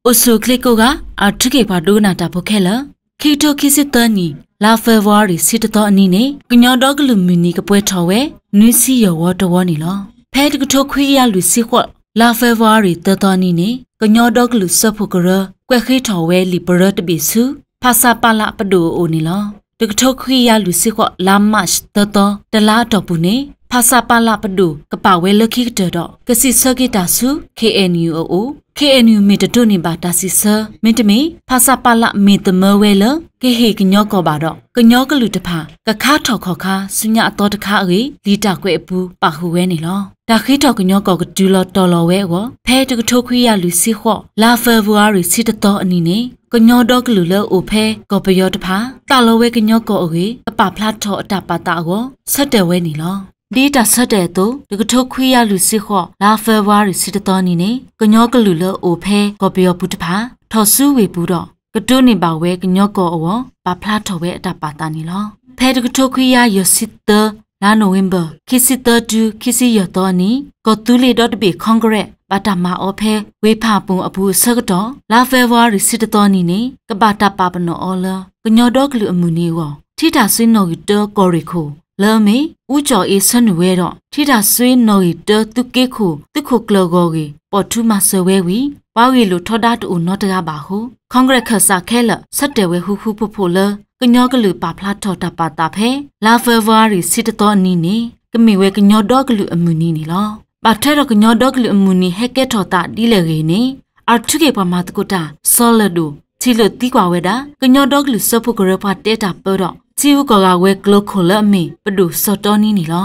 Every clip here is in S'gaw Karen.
အိၣ်ဆူၣ်အိၣ်ချ့ကိးဂၤ အၢၣ်ထူခ့ၣ်ပှၤဒိကနၣ်တၢ်ဖိခဲလၢာ်, ခံကထိခံဆံသၢနံၣ် လါဖ့ၤဘြူၤအါရံၤ ဆံတသီအနံၤန့ၣ် ကညီဒီကလုာ်မုၢ်နံၤကပှဲၤထီၣ်ဝဲ နွံဆံယဲၢ်ဝီတဝီန့ၣ်လီၤ. ဖဲတကထိခွံကယၤလွံၢ်ဆံဃိး လါဖ့ၤဘြူၤအါရံၤ သၢသီအနံၤန့ၣ် ကညီဒီကလုာ်စၢဖှိၣ်ကရၢ ကွဲးဃ့ထီၣ်ဝဲလံာ်ပရၢတဘ့ၣ်ဆူ ဖၣ်ဆၣ်ပၣ်လၣ်ပဒိၣ်အအိၣ်န့ၣ်လီၤ. တကထိခွံကယၤလွံၢ်ဆံဃိး လါမးရှး သၢသီ တလါအတီၢ်ပူၤန့ၣ် ဖၣ်ဆၣ်ပၣ်လၣ်ပဒိၣ် ကပာ်ဝဲလၢခံကတၢၢ်ဒီး ကစံးဆၢက့ၤတၢ်ဆူ ခ့ၣ်အဲၣ်ယူၣ်အအိၣ်, ခ့ၣ်အဲၣ်ယူၣ် မ့ၢ်တဒိးန့ၢ်ဘၣ်တၢ်စံးဆၢ မ့တမ့ၢ် ဖၣ်ဆၣ်ပၣ်လၣ်မ့ၢ်သမၢဝဲလၢ ကဟ့ၣ်ကညီကီၢ်ဘၣ်ဒီး ကညီကလုာ်တဖၣ် ကခါထီၣ်ခီၣ်ခါ ဆူညါအသီတခါအဂ့ၢ် လံာ်တၢ်ကွဲးအပူၤ ပာ်ဃုာ်ဝဲန့ၣ်လီၤ. တၢ်ဃ့ထီၣ်ကညီကီၢ်ကတုၤလီၤတီၤလီၤဝဲအဂီၢ် ဖဲတကထိခွံကယၤလွံၢ်ဆံဃိး လါဖ့ၤဘြူၤအါရံၤ ဆံတသီအနံၤန့ၣ် ကညီဒီကလုာ်လၢအအိၣ်ဖဲကီၢ်ပယီၤတဖၣ် သးလီဝဲကညီကီၢ်အဂ့ၢ် ကပာ်ဖျါထီၣ်အတၢ်ပာ်သးအဂီၢ် ဆၢတဲာ်ဝဲန့ၣ်လီၤ. ဒ်တၢ်ဆၢတဲာ်အသိး တကထိခွံကယၤလွံၢ်ဆံဃိး လါဖ့ၤဘြူၤအါရံၤ ဆံတသီအနံၤန့ၣ် ကညီကလုာ်လၢအအိၣ်ဖဲကီၢ်ပယီၤပူၤတဖၣ် ထီၣ်ဆူဝ့ၢ်ပူၤဒီး ကဒိးန့ၢ်ဘၣ်ဝဲကညီကီၢ်အဂီၢ် ပာ်ဖျါထီၣ်ဝဲအတၢ်ပာ်သးန့ၣ်လီၤ. ဖဲတကထိခွံကယၤယဲၢ်ဆံသၢ လါနိၣ်ဝ့ဘၢၣ် ခံဆံသၢတုၤ ခံဆံယဲၢ်သီအနံၤ ကီၢ်သူလ့ၤဒီတဘ့ၣ် Congress ဘၣ်တၢ်မၤအီၤဖဲ ဝ့ၢ်ဖၣ်ပူၣ်အပူၤအဆၢကတီၢ် လါဖ့ၤဘြူၤအါရံၤ ဆံတသီအနံၤန့ၣ် ကဘၣ်တၢ်ပာ်ပနီၣ်အီၤလၢ ကညီဒီကလုာ်အမုၢ်နံၤအဂီၢ် ထံတၢ်စွ့နီၣ်ဂံၢ်တၢကီၢ်ရ့ၣ်ခိၣ် လၢအမ့ၢ် အူကၠီၣ်အ့ ဆၢနုာ်ဝဲဒီး ထံတၢ်စွ့နီၣ်ဂံၢ်တၢသုးက့ခိၣ် သုးခိၣ်ကျၢၢ်ဂီၢ်ဂ့ၢ် ပိာ်ထူမၤစၢၤဝဲဝံၤ ပှၤဂ့ၢ်လိာ်ထီဒါတအိၣ်နီတဂၤဘၣ်အဃိ Congress ခၢၣ်စးခဲလၢာ် ဆၢတဲာ်ဝဲဃူဃူဖိးဖိးလၢ ကညီကလုာ်ပာ်ဖျါထီၣ်တၢ်ပာ်သးဖဲ လါဖ့ၤဘြူၤအါရံၤ ဆံတသီအနံၤန့ၣ် ကမ့ၢ်ဝဲကညီဒီကလုာ်အမုၢ်နံၤန့ၣ်လီၤ. ဘၣ်ထွဲဒီးကညီဒီကလုာ်အမုၢ်နံၤဟဲကဲထီၣ်သးဒ်လဲၣ်ဂ့ၤန့ၣ် အၣ်ထူခ့ၣ်ပှၤမၤသကိးတၢ် စီၤလၢၢ်ဒိၣ် ထံၣ်လိာ်သံကွၢ်ဝဲဒၣ် ကညီဒီကလုာ်စၢဖှိၣ်ကရၢပှၤတဲတၢ်ပၢဒီး ထံရူၢ်ကီၢ်ဂၤဝဲၤကျိၤခိၣ်လၢအမ့ၢ် ပဒိၣ်စီၤတီနံန့ၣ်လီၤ.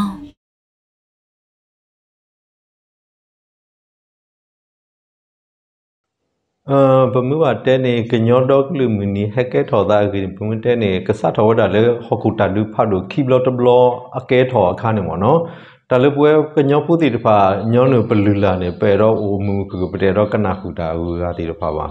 ပမ့ၢ်ဘၣ်တဲန့ၣ် ကညီဒီကလုာ်မုၢ်နံၤဟဲကဲထီၣ်သးအဂ့ၢ်န့ၣ် ပမ့ၢ်တဲန့ၣ် ကစးထီၣ်ဝဲဒၣ်လၢဟီၣ်ခိၣ်တၢ်ဒုးဖးဒိၣ်ခံဘျီတဘျီအကဲထီၣ်အခါန့ၣ်မ့ၢ်နီၤ, တၢ်လၢပဝဲကညီဖိသ့ၣ်တဖၣ် ညီနုၢ်ပလုၢ်လၢ်န့ၣ် ပအဲၣ်ဒိးအိၣ်မုာ်ကဂုာ် ပတအဲၣ်ဒိးကနၣ်ဃုာ်တၢ်အဂုၤအဂၤသ့ၣ်တဖၣ်ဘၣ်.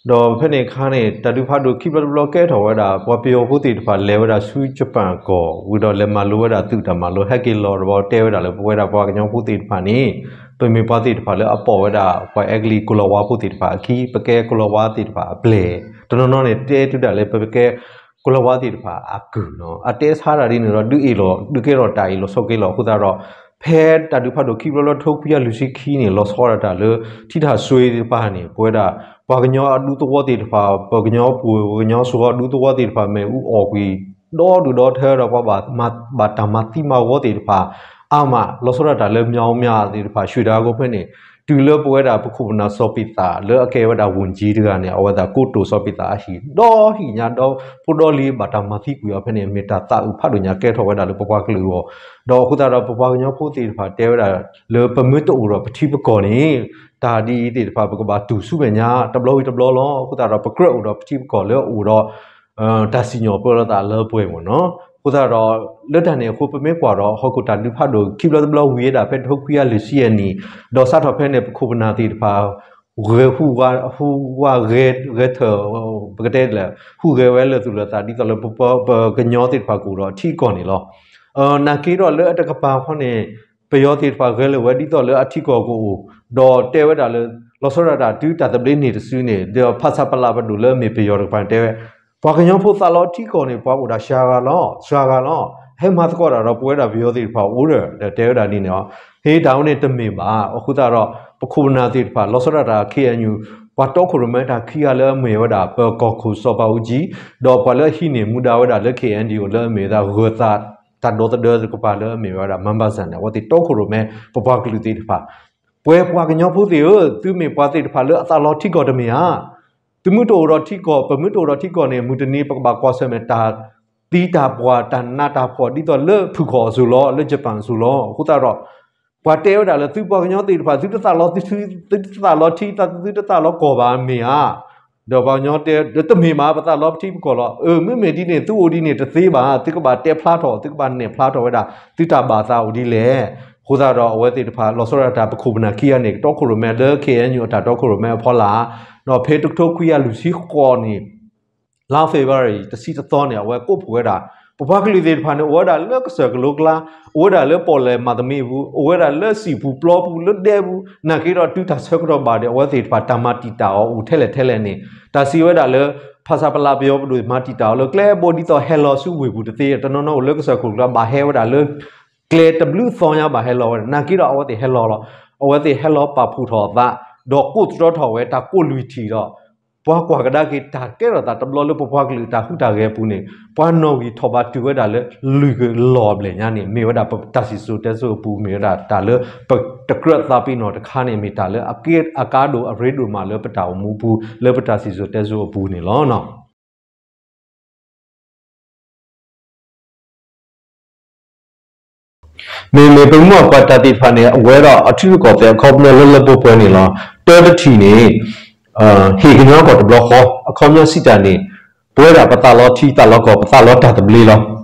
ဒီးဖဲန့ၣ်အခါန့ၣ် တၢ်ဒုးဖးဒိၣ်ခံဘျီတဘျီကဲထီၣ်ဝဲဒၣ် ပှၤပယီၤဖိသ့ၣ်တဖၣ်လဲၤဝဲဒၣ်ဆူယပၣ်ကီၢ် ဝံၤဒီးလဲၤမၤလိဝဲဒၣ်သုးတၢ်မၤလိ ဟဲက့ၤလီၤတဘျီတဲဝဲဒၣ်လၢပဝဲဒၣ်ပှၤကညီဖိသ့ၣ်တဖၣ်န့ၣ် ပမ့ၢ်ပှၤသ့ၣ်တဖၣ်လၢအပိာ်ဝဲဒၣ် ပှၤအဲကလံးကိလီၤဝါဖိသ့ၣ်တဖၣ်အခံ ပကဲကိလီၤဝါသ့ၣ်တဖၣ်အပျဲၢ်, တနီၤနီၤန့ၣ် တဲတုၤဒၣ်လၢပကဲကိလီၤဝါသ့ၣ်တဖၣ်အကုၢ်နီၤ, အတဲဆါတၢ်ဒ်န့ၣ်ဒီး ဒုးအ့ၣ်လိာ် ဒုးကဲထီၣ်တၢ်အ့ၣ်လိာ်ဆိးက့လိာ်အဃိသတးဒီး ဖဲတၢ်ဒုးဖးဒိၣ်ခံဘျီလၢတကထိခွံကယၤလွံၢ်ဆံခံန့ၣ် လီၤဆီဒၣ်တၢ်လၢ ထံတၢ်စွ့တဖၣ်န့ၣ် ပဝဲဒၣ် ပှၤကညီအဒူသဝီသ့ၣ်တဖၣ် ပှၤကညီပူၤ ပှၤကညီစိၤအဒူသဝီသ့ၣ်တဖၣ် မ့ၣ်အူအီၣ်ကွံာ် ဒီဒူၣ်ဒီထၢဒီး ပှၤဘၣ်တၢ်မၤသံမၤဝီသ့ၣ်တဖၣ် အါမး လီၤဆီဒၣ်တၢ်လၢ မြောင်းမြ သ့ၣ်တဖၣ် ရွှေဒါကိဖဲန့ၣ် တုၤလၢပဝဲဒၣ်ပခိၣ်ပနၢ်စီၤပံသး လၢအကဲဝဲဒၣ် ဝန်ကြီး တဂၤန့ၣ် အဝဲသ့ၣ်ကိတိာ်စီၤပံသးအဟံၣ် ဒီဟံၣ်ညါဒီး ဖိဒီလံၤဘၣ်တၢ်မၤသံကွံာ်အီၤဖဲန့ၣ် မ့ၢ်တၢ်သးအုးဖးဒိၣ်ညါကဲထီၣ်ဝဲဒၣ်လၢပပှၤကလုာ်အဂီၢ်, ဒီးအဃိသတးဒီးပပှၤကညီဖိသ့ၣ်တဖၣ်တဲဝဲဒၣ်လၢပမ့ၢ်တအိၣ်ဒီးပထံပကီၢ်န့ၣ် တၢ်ဒ်အံၤသ့ၣ်တဖၣ် ပကဘၣ်တူၢ်ဆူမဲာ်ညါ တဘျီဝံၤတဘျီလီၤ. အဃိသတးဒီးပကြၢးအိၣ်ဒီးပထံပကီၢ်လၢအအိၣ်ဒီး တၢ်စံၣ်ညီၣ်ပၢလီၤသးလၢပှဲၤမ့ၢ်နီၤ. အဃိသတးဒီး လၢတၢ်န့ၣ်အဃိ ပမ့ၢ်ကွၢ်ဒီး ဟီၣ်ခိၣ်တၢ်ဒုးဖးဒိၣ်ခံဘျီတဘျီဝံၤဝဲဒၣ် ဖဲတကထိခွံကယၤလွံၢ်ဆံယဲၢ်နံၣ်, ဒီးစးထီၣ်ဖဲန့ၣ် ပခိၣ်ပနၢ်သ့ၣ်တဖၣ် ဂဲၤဟူးဝး ဟူးဝးဂဲၤ ဂဲၤထၢၣ် ပကတဲလဲၣ် ဟူးဂဲၤဝဲလၢာ်သူၣ်လၢာ်သး ဒ်သိးလၢပ ပ ပကညီသ့ၣ်တဖၣ်ကအိၣ်ဒီးထံကီၢ်န့ၣ်လီၤ. နာ်က့ဒီးလၢအတကပၤဃီန့ၣ် ပယီၤသ့ၣ်တဖၣ်ဂဲၤလိာ်ဝဲဒ်သိးလၢအထံကီၢ်ကအိၣ်, ဒီးတဲဝဲဒၣ်လၢ လီၤဆီဒၣ်တၢ်တုၤတၢ်သဘျ့န့ၣ်တစုန့ၣ် ဒီးဖၣ်ဆၣ်ပလးပဒိၣ်လၢအမ့ၢ်ပယီၤတကပၤန့ၣ်တဲဝဲ ပှၤကညီဖိသးလီထံကီၢ်န့ၣ် ပှၤအိၣ်ဒၣ်စှၤဂၤလီၤ စှၤဂၤလီၤ, ဟဲမၤသကိးတၢ်ဒီးပဝဲဒၣ်ပယီၤသ့ၣ်တဖၣ်အိၣ်ဒီး တဲဝဲဒၣ်ဒ်န့ၣ်လီၤ. ဟ့ တၢ်ဝဲန့ၣ်တမ့ၢ်ဘၣ်. အဃိသတးဒီး ပခိၣ်ပနၢ်သ့ၣ်တဖၣ် လီၤဆီဒၣ်တၢ် ခ့ၣ်အဲၣ်ယူၣ် ပှၤတီခိၣ်ရိၣ်မဲတၢ်ခံဂၤလၢအမ့ၢ်ဝဲဒၣ် ပကီၢ်ခိၣ်စီၤပၤအူကၠံ ဒီးပှၤလၢအဟံးန့ၢ်မူဒါဝဲဒၣ်လၢ ခ့ၣ်အဲၣ်ယူၣ် လၢအမ့ၢ်ဝဲဒၣ် ဂၢၤသးတၢ်ဒီသဒၢတကပၤလၢအမ့ၢ်ဝဲဒၣ် မၣ်ဘၣ်စၣ်န့ၣ် အဝဲသ့ၣ်တီခိၣ်ရိၣ်မဲ ပပှၤကလုာ်သ့ၣ်တဖၣ် ပှဲၤပှၤကညီဖိသ့ၣ်ဧၢ, သုမ့ၢ်ပှၤသ့ၣ်တဖၣ်လၢအသးလီထံကီၢ်တမ့ၢ်ဧါ. သုမ့ၢ်တအိၣ်ဒီးထံကီၢ် ပမ့ၢ်တအိၣ်ဒီးထံကီၢ်န့ၣ် မုၢ်တနံၤ ပကဘၣ်ကွၢ်ဆၢၣ်မဲာ်တၢ်သံတၢ်ပှၢ် တၢ်နးတၢ်ဖှီၣ် ဒ်သိးလၢဖုၣ်ခီၣ်အစိၤလီၤ လၢယပၣ်အစိၤလီၤ. အဃိသတးဒီး ပှၤတဲဝဲဒၣ်လၢသုပှၤကညီသ့ၣ်တဖၣ် သုတသးလီထံ သုတသးလီထံ သုတသးလီကီၢ်ဘၣ်မ့ၢ်ဧါ. ဒီးပှၤကညီတဲ တမ့ၢ်ဘၣ် ပသးလီပထံပကီၢ်လီၤ. အၢ မ့မ့ၢ်ဒ်န့ၣ် သုအိၣ်ဒ်န့ၣ်တသ့ဘၣ်, သုကဘၣ်တဲဖျါထီၣ် သုကဘၣ်နဲၣ်ဖျါထီၣ်ဝဲဒၣ် သုတၢ်ဘၣ်သးအိၣ်ဒ်လဲၣ်. အဃိသတးဒီးအဝဲသ့ၣ်တဖၣ် လီၤဆီဒၣ်တၢ် ပခိၣ်ပနၢ်ခံဂၤန့ၣ် ကတီခိၣ်ရိၣ်မဲလၢ ခ့ၣ်အဲၣ်ယူၣ် အတၢ်တီခိၣ်ရိၣ်မဲအဖီလာ်, ဒီးဖဲတကထိခွံကယၤလွံၢ်ဆံဃိးန့ၣ် လါဖ့ၤဘြူၤအါရံၤ တဆံတသီန့ၣ် အဝဲကိးဖှိၣ်ဝဲဒၣ် ပပှၤကလုာ်သ့ၣ်တဖၣ်န့ၣ် အိၣ်ဝဲဒၣ်လၢကစၢၢ်ကလိကျါ, အိၣ်ဝဲဒၣ်လၢပီၣ်လဲၣ်မၤတမံၤအပူၤ, အိၣ်ဝဲဒၣ်လၢစံာ်ပူၤပျီပူၤ လၢဒဲပူၤ, နာ်က့ဒီးတုၤတၢ်ဆၢကတီၢ်ဘၣ်ဒီး အဝဲသ့ၣ်တဖၣ်တၢ်မၤတံာ်တာ်အီၤအိၣ်ထဲလဲၣ်ထဲလဲၣ်န့ၣ် တၢ်စံးဝဲဒၣ်လၢ ဖၣ်ဆၣ်ပလၢ်ပယီၤပဒိၣ်မၤတံာ်တာ်အီၤလၢကျဲဘိ ဒ်သိးဟဲလီၤဆူဝ့ၢ်ပူၤတသ့, တနီၤနီၤအိၣ်လၢကစၢၢ်ခိၣ်ကျါ ဘၣ်ဟဲဝဲဒၣ်လၢ ကျဲတဘျုးသီညါဘၣ်ဟဲလီၤဝဲဒၣ်, နာ်က့ဒီးအဝဲသ့ၣ်ဟဲလီၤလီၤ. အဝဲသ့ၣ်ဟဲလီၤပာ်ဖှိၣ်ထီၣ်အသး ဒီးကိးသတြီထီၣ်ဝဲတၢ်ကိးလွံၢ်ထံၣ်ဒီး ပှၤကွၢ်ကဒါက့ၤတၢ်ကဲထီၣ်သးတဘျီလၢပပှၤကလုာ်တၢ်ဟူးတၢ်ဂဲၤအပူၤန့ၣ် ပှၤနီၣ်ဂံၢ်ထီၣ်ဘးတုၤဝဲဒၣ်လၢ လွံၢ်ကလီၤဘျဲၣ်ညါန့ၣ် မ့ၢ်ဝဲဒၣ်ပတၢ်စံၣ်စိၤတဲစိၤအပူၤ မ့ၢ်ဝဲဒၣ်တၢ်လၢပတကြၢးသးပ့ၤနီၣ်တခါန့ၣ် မ့ၢ်တၢ်လၢအကါဒိၣ်အရ့ဒိၣ်မးလၢပတၢ်အိၣ်မူအပူၤ လၢပတၢ်စံၣ်စိၤတဲစိၤအပူၤန့ၣ်လီၤ. မ့မ့ၢ်ပမ့ၢ်ကွၢ်တၢ်သ့ၣ်တဖၣ်န့ၣ် အဝဲဒီးအထံရူၢ်ကီၢ်သဲးအခီပညီလၢလၢပှဲၤပှဲၤန့ၣ်လီၤ. တၢတထံၣ်န့ၣ် ဟ့ၣ်ကညီကီၢ်တဘျီဃီ အခီပညီစံးတၢ်န့ၣ် ပဝဲဒၣ်ပသးလီထံသးလီကီၢ် ပသးလီတၢ်သဘျ့လီၤ.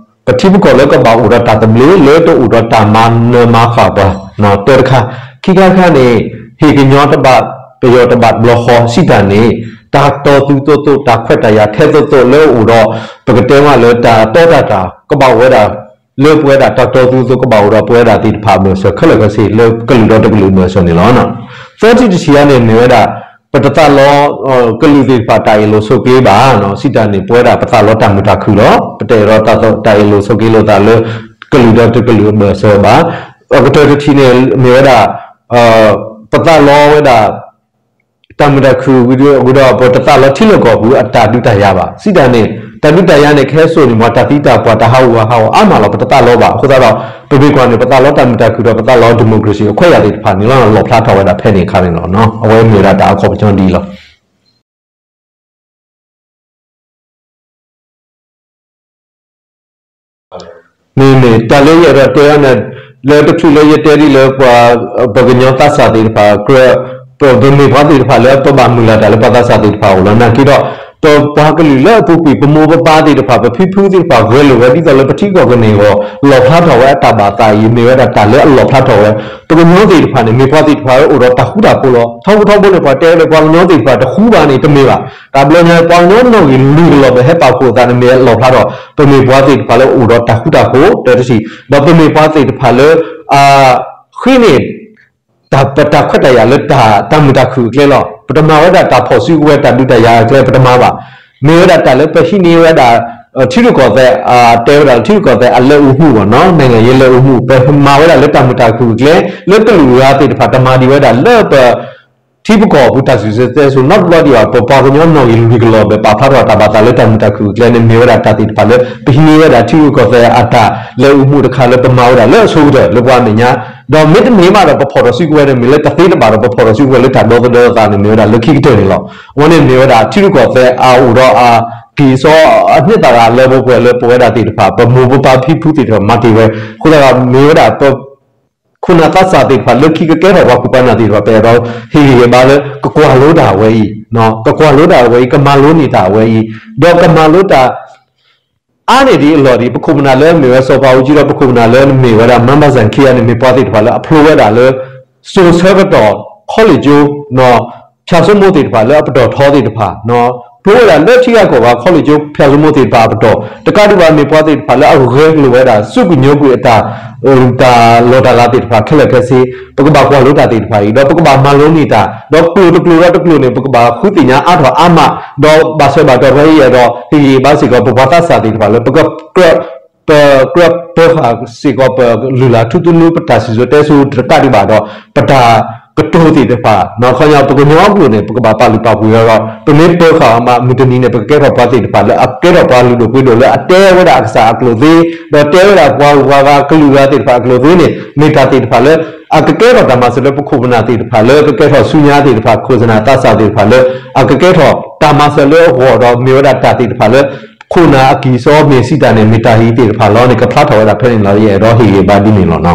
ပထံပကီၢ်လၢကဘၣ်အိၣ်ဒီးတၢ်သဘျ့ လၢတအိၣ်ဒီးတၢ်မၤနၢၤမၤဃၣ်ပှၤ တၢတခါ, ခံခါတခါန့ၣ် ဟ့ၣ်ကညီတဘၣ် ပယီၤတဘၣ်တဘျီဃီ စံးတၢ်န့ၣ် တၢ်တီၢ်သူၣ်သိးသိး တၢ်ခွဲးတၢ်ယာ်ထဲသိးသိးလၢအအိၣ်ဒီး ပကတဲမးလၢတၢ်တီတၢ်တၢ် ကဘၣ်အိၣ်ဝဲဒၣ် လၢပဝဲဒၣ်တၢ်တီၢ်သူၣ်သိး ကဘၣ်အိၣ်ဒီးပဝဲဒၣ်သ့ၣ်တဖၣ်အဘၢၣ်စၢၤခဲလၢာ်ခဲဆ့ လၢကလုာ်ဒီးတကလုာ်အဘၢၣ်စၢၤန့ၣ်လီၤ. သၢထံၣ်တထံၣ်အံၤန့ၣ် မ့ၢ်ဝဲဒၣ် ပတသးလီ ကလုာ်သ့ၣ်တဖၣ်တၢ်အ့ၣ်လိာ်ဆိးက့ဘၣ် စံးတၢ်န့ၣ် ပဝဲဒၣ်ပသးလီတၢ်မုာ်တၢ်ခုၣ်လီၤ. ပတအဲၣ်ဒိးတၢ်အ့ၣ်လိာ်ဆိးက့လိာ်သးလၢ ကလုာ်ဒီးတကလုာ်အဘၢၣ်စၢၤဘၣ်. အကတၢၢ်တထံၣ်န့ၣ် မ့ၢ်ဝဲဒၣ် ပသးလီဝဲဒၣ် တၢ်မုာ်တၢ်ခုၣ် ဝံၤဒီးပတသးလီထံလီၢ်ကီၢ်ပူၤအတၢ်ဒုးတၢ်ယၤဘၣ်. စံးတၢ်န့ၣ် တၢ်ဒုးတၢ်ယၤန့ၣ် ကဟဲစိာ်န့ၢ်ပှၤတၢ်သံတၢ်ပှၢ် တၢ်ဟးဂူာ်ဟးဂီၤအါမးလီၤ. ပတသးလီဘၣ်. အဃိသတးဒီး ပမ့ၢ်ကွၢ်န့ၣ် ပသးလီတၢ်မုာ်တၢ်ခုၣ်ဒီး ပသးလီ democracy အခွဲးယာ်သ့ၣ်တဖၣ်န့ၣ်လီၤ လီၣ်ဖျါထီၣ်ဝဲဒၣ်ဖဲန့ၣ်အခါန့ၣ်လီၤ. အဝဲမ့ၢ်ဝဲဒၣ်တၢ်အခီပညီဒ်အံၤလီၤ. မ့မ့ၢ်တၢ်လၢယအဲၣ်ဒိးတဲအီၤန့ၣ် လၢတချုးလၢယတဲဒ်လၢပှၤ ပှၤကညီသးစၢ်သ့ၣ်တဖၣ် ကြၢး ပ ပမ့ၢ်ပှၤသ့ၣ်တဖၣ်လၢပဘၣ်မုၢ်လၢ်တၢ်လၢပှၤသးစၢ်သ့ၣ်တဖၣ်အအိၣ်လီၤ. နာ်က့ဒီး ပပှၤကလုာ်လၢအပူၤကွံာ် ပမိၢ်ပပၢ်သ့ၣ်တဖၣ် ပဖံဖုသ့ၣ်တဖၣ် ဂဲၤလိာ်ဝဲဒ်သိးလၢပထံကီၢ်ကန့ၢ်အဂီၢ် လီၣ်ဖျါထီၣ်ဝဲအတၢ်ဘၣ်သးအံၤ မ့ၢ်ဝဲဒၣ်တၢ်လၢအလီၣ်ဖျါထီၣ်ဝဲ ပကညီသ့ၣ်တဖၣ်န့ၣ် မ့ၢ်ပှၤသ့ၣ်တဖၣ်လၢအိၣ်ဒီးတၢ်ဃူတၢ်ဖိးလီၤ. ထီဘိထီဘိန့ၣ် ပှၤတဲဝဲလၢပှၤကညီသ့ၣ်တဖၣ်တဃူဘၣ်န့ၣ် တမ့ၢ်ဘၣ်. တၢ်ဘျီညါ ပှၤကညီနီၣ်ဂံၢ်လွံၢ်ကလီၢ်ဘၢၣ်ဟဲပာ်ဖှိၣ်အသးန့ၣ် မ့ၢ်လီၣ်ဖျါထီၣ် ပမ့ၢ်ပှၤသ့ၣ်တဖၣ်လၢအိၣ်ဒီးတၢ်ဃူတၢ်ဖိး တၢတထံၣ်, ဒီးပမ့ၢ်ပှၤသ့ၣ်တဖၣ်လၢ အ ဃ့န့ၢ် တၢ် ပတၢ်ခွဲးတၢ်ယာ်လၢတၢ် တၢ်မုာ်တၢ်ခုၣ်အကျဲလီၤ. ပတမၤဝဲဒၣ်တၢ်ဖီၣ်စုကဝဲၤတၢ်ဒုးတၢ်ယၤအကျဲ ပတမၤဘၣ်. မ့ၢ်ဝဲဒၣ်တၢ်လၢပဟံးန့ၢ်ဝဲဒၣ် ထံရူၢ်ကီၢ်သဲး တဲဝဲဒၣ်ထံရူၢ်ကီၢ်သဲးအလၢအူမူးဘၣ်နီၤ နိုင်ငံရေးလၢအူမူး ပမၤဝဲဒၣ်လၢတၢ်မုာ်တၢ်ခုၣ်အကျဲ လၢကလုာ်ဂၤသ့ၣ်တဖၣ် တမၤဒံးဝဲဒၣ်လၢပ ထံပကီၢ်အပူၤတၢ်စံၣ်စိၤတဲစိၤနီတဘျီဒံးဘၣ်. ပပှၤကညီနီၣ်ဂံၢ်လွံၢ်ကလီၢ်ဘၢၣ် ပာ်ဖျါထီၣ်တၢ်ဘၣ်သးလၢတၢ်မုာ်တၢ်ခုၣ်အကျဲန့ၣ် မ့ၢ်ဝဲဒၣ်တၢ်သ့ၣ်တဖၣ်လၢ ပဟံးန့ၢ်ဝဲဒၣ်ထံရူၢ်ကီၢ်သဲးအတၢ်လၢအူမူးတခါလၢပမၤဝဲဒၣ်လၢအဆိကတၢၢ်လၢပှၤအမဲာ်ညါ, ဒီးမ့တမ့ၢ်ဘၣ်ဒီးပဖီၣ်ထီၣ်စုကဝဲၤန့ၣ် မ့ၢ်လၢတသ့တဘၣ်ဒီးပဖီၣ်ထီၣ်စုကဝဲၤလၢတၢ်ဒီသဒၢအသးန့ၣ် မ့ၢ်ဝဲဒၣ်လၢခံကတၢၢ်န့ၣ်လီၤ. အဝဲန့ၣ်မ့ၢ်ဝဲဒၣ်ထံရူၢ်ကီၢ်သဲးအအိၣ်ဒီးအကံၢ်အစီအန့ၢ်သးဂၤလၢပှဲၤပှဲၤလၢပဝဲဒၣ်သ့ၣ်တဖၣ် ပမိၢ်ပပၢ်ဖံဖုသ့ၣ်တဖၣ်မၤတ့ၢ်ဝဲ, အဃိသတးဒီးမ့ၢ်ဝဲဒၣ်ပ ခိၣ်နၢ်သးစၢ်သ့ၣ်တဖၣ်လၢခံကကဲထီၣ်ပှၤခိၣ်ပှၤနၢ်သ့ၣ်တဖၣ် ပအဲၣ်ဒိးဟ့ၣ်ဂံၢ်ဟ့ၣ်ဘါလၢ ကကွၢ်လိတၢ်အဝဲအံၤ, ကကွၢ်လိတၢ်အဝဲအံၤ ကမၤလိန့ၢ်တၢ်အဝဲအံၤ, ဒီးကမၤလိတၢ် အါန့ၢ်ဒံးအလီၢ်ဒံး ပခိၣ်ပနၢ်လၢမ့ၢ်ဝဲစီၤပၤအူကၠံဒီး ပခိၣ်ပနၢ်လၢမ့ၢ်ဝဲဒၣ် မန်းဘဇင်း ခံဂၤန့ၣ် မ့ၢ်ပှၤသ့ၣ်တဖၣ်လၢအဖျိဝဲဒၣ်လၢ စိၤဆၢကတီၢ် ခီလ့ၣ်ကၠိ ဖၠၣ်စိမိသ့ၣ်တဖၣ်လၢအပတီၢ်ထီသ့ၣ်တဖၣ် ဖျိဝဲဒၣ်လၢထံဂၤကီၢ်ဂၤ ခီလ့ၣ်ကၠိ ဖၠၣ်စိမိသ့ၣ်တဖၣ်အပတီၢ် တကးဒံးဘၣ် မ့ၢ်ပှၤသ့ၣ်တဖၣ်လၢအဂဲၤလိာ်ဝဲဒၣ် စူၢ်ကညီၤကွံာ်အတၢ် တၢ်လီၢ်တၢ်လၤသ့ၣ်တဖၣ်ခဲလၢာ်ခဲဆ့ ပကဘၣ်ကွၢ်လိတၢ်သ့ၣ်တဖၣ်အံၤ ဒီးပကဘၣ်မၤလိန့ၢ်တၢ် ဒီးကျိာ်တကျိာ်ဒီးတကျိာ်န့ၣ် ပကဘၣ်ဃုသ့ၣ်ညါအါထီၣ်အါမး ဒီးဘၣ်ဆၢဘၣ်တီၤဖဲအံၤဒီး ဟ့ၣ်ဂံၢ်ဟ့ၣ်ဘါစ့ၢ်ကီး ပပှၤသးစၢ်သ့ၣ်တဖၣ်လၢ ပကြၢးပၢဃာ်စ့ၢ်ကီး ပလုၢ်လၢ်ထူသနူ ပတၢ်စံၣ်စိၤတဲစိၤတကးဒံးဘၣ်ဒီး ပတၢ်ကတိၤသ့ၣ်တဖၣ် ခီပညီ ပကညီအကျိာ်န့ၣ် ပကဘၣ်ပာ်လုၢ်ပာ်ပှ့ၤအီၤဒီး ပမ့ၢ်ပၢဃာ်အီၤမး မုၢ်တနံၤန့ၣ် ပကကဲထီၣ်ပှၤသ့ၣ်တဖၣ်လၢအကဲထီၣ်ပှၤလုၢ်ဒိၣ်ပှ့ၤဒိၣ်လၢအတဲဝဲဒၣ်အကစၢ်အကျိာ်သ့ ဒီးတဲဝဲဒၣ်ပှၤဂုၤပှၤဂၤကလုာ်ဂၤသ့ၣ်တဖၣ်အကျိာ်သ့န့ၣ် မ့ၢ်တၢ်သ့ၣ်တဖၣ်လၢ အကကဲထီၣ်တၢ်မၤစၢၤလၢပခိၣ်ပနၢ်သ့ၣ်တဖၣ်လၢ ကကဲထီၣ်ဆူညါသ့ၣ်တဖၣ် ခိၣ်နၢ်သးစၢ်သ့ၣ်တဖၣ်လၢ အကကဲထီၣ်တၢ်မၤစၢၤလၢအဂီၢ်ဒီး မ့ၢ်ဝဲဒၣ်တၢ်သ့ၣ်တဖၣ်လၢ ခိၣ်နၢ်အကံၢ်စီမ့ၢ်စံးတၢ်န့ၣ် မ့ၢ်တၢ်ဟံးသ့ၣ်တဖၣ်လီၤန့ၣ် ကဖျါထီၣ်ဝဲဒၣ်ဖဲန့ၣ်လီၤ. ယအဲၣ်ဒိးဟ့ၣ်ဂံၢ်ဘါဒ်န့ၣ်လီၤ.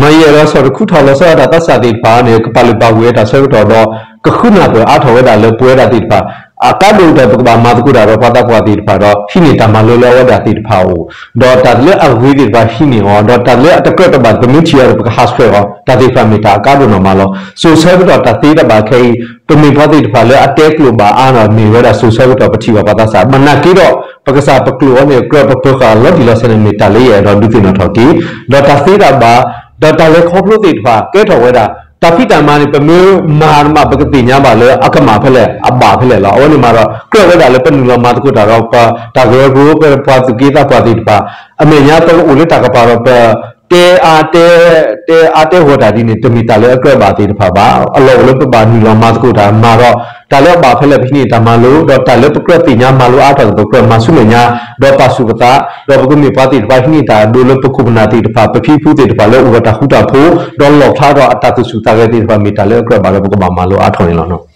မ့ၢ်ယအဲၣ်ဒိးဆီၣ်တခူထီၣ်လီၤဆီဒၣ်တၢ်သးစၢ်သ့ၣ်တဖၣ်န့ၣ် ကပာ်လုၢ်ပာ်ပှ့ၤတၢ်ဆၢကတီၢ်ဒီး ကဃုနၢ်ပၢၢ်အါထီၣ်ဝဲဒၣ်လၢပဝဲဒၣ်သ့ၣ်တဖၣ် အကါဒိၣ်ဒီးပကဘၣ်မၤသကိးတၢ်ဒီးပှၤသးပှၢ်သ့ၣ်တဖၣ်ဒီး ဟံးန့ၢ်တၢ်မၤလိလၢအဝဲဒၣ်သ့ၣ်တဖၣ်အအိၣ်, ဒီးတၢ်လၢအဂ့ၤသ့ၣ်တဖၣ်ဟံးန့ၢ်အီၤ, ဒီးတၢ်လၢအတကြၢးတဘၣ် ပမ့ၢ်ထံၣ်အီၤဒီး ပကဟးဆှဲးအီၤ, တၢ်သ့ၣ်တဖၣ်မ့ၢ်တၢ်အကါဒိၣ်နီၢ်မးလီၤ. စိၤဆၢကတီၢ်တၢ်သ့တၢ်ဘၣ်ခဲအံၤ ပမ့ၢ်ပှၤသ့ၣ်တဖၣ်လၢအတဲကျိာ်ဘၣ်အါနီၤ မ့ၢ်ဝဲဒၣ်စိၤဆၢကတီၢ်ပထံၣ်ဘၣ်ပှၤသးစၢ် ဘၣ်နာ်က့ဒီး ပကစၢ်ပကျိာ်အီၤန့ၣ် ကြၢးပပၢၤဃာ်လီၤတံၢ်လီၤဆဲးန့ၣ် မ့ၢ်တၢ်လၢယအဲၣ်ဒိးဒုးသ့ၣ်နီၣ်ထီၣ်က့ၤ, ဒီးတၢ်သ့တၢ်ဘၣ် ဒီးတၢ်လဲၤခီဖျိသ့ၣ်တဖၣ် ကဲထီၣ်ဝဲဒၣ် တၢ်ဖံးတၢ်မၤန့ၣ် ပမ့ၢ်မၤတမး ပကသ့ၣ်ညါဘၣ်လၢအကမၣ်ဖဲလဲၣ် အဘၣ်ဖဲလဲၣ်လီၤ. အဝဲန့ၣ်မးဒီး ကြၢးဝဲဒၣ်လၢပနုာ်လီၤမၤသကိးတၢ်ဒီး ပတၢ်ဂဲၤဂီၤ ပပှၤသူၣ်က့သးပှၢ်သ့ၣ်တဖၣ် အမဲာ်ညါပအိၣ်လၢတၢ်ကပၤဒီး ပတဲအါတဲ တဲအါတဲဂီၤတၢ်ဒ်န့ၣ် တမ့ၢ်တၢ်လၢအကြၢးဘၣ်သ့ၣ်တဖၣ်ဘၣ်. အလီၢ်အိၣ်လၢပဘၣ်နုာ်လီၤမၤသကိးတၢ်မၤဒီး တၢ်လၢအဘၣ်ဖဲလဲၣ် ပဟံးန့ၢ်တၢ်မၤလိ ဒီးတၢ်လၢပကြၢးသ့ၣ်ညါမၤလိအါထီၣ်သပှၢ် ကြၢးမၤဆူမဲာ်ညါ ဒီးပာ်ဆူၣ်ပသး ဒီးပကမ့ၢ်ပှၤသ့ၣ်တဖၣ်ဟံးန့ၢ်တၢ်အဒိလၢပခိၣ်ပနၢ်သ့ၣ်တဖၣ် ပဖံပဖုသ့ၣ်တဖၣ်လၢအိၣ်ဒီးတၢ်ဃူတၢ်ဖိး ဒီးလီၣ်ဖျါဒီးအတၢ်သူၣ်ဆူၣ်သးဂဲၤသ့ၣ်တဖၣ် မ့ၢ်တၢ်လၢအကြၢးဘၣ်ဒီး ပကဘၣ်မၤလိအါထီၣ်န့ၣ်လီၤ.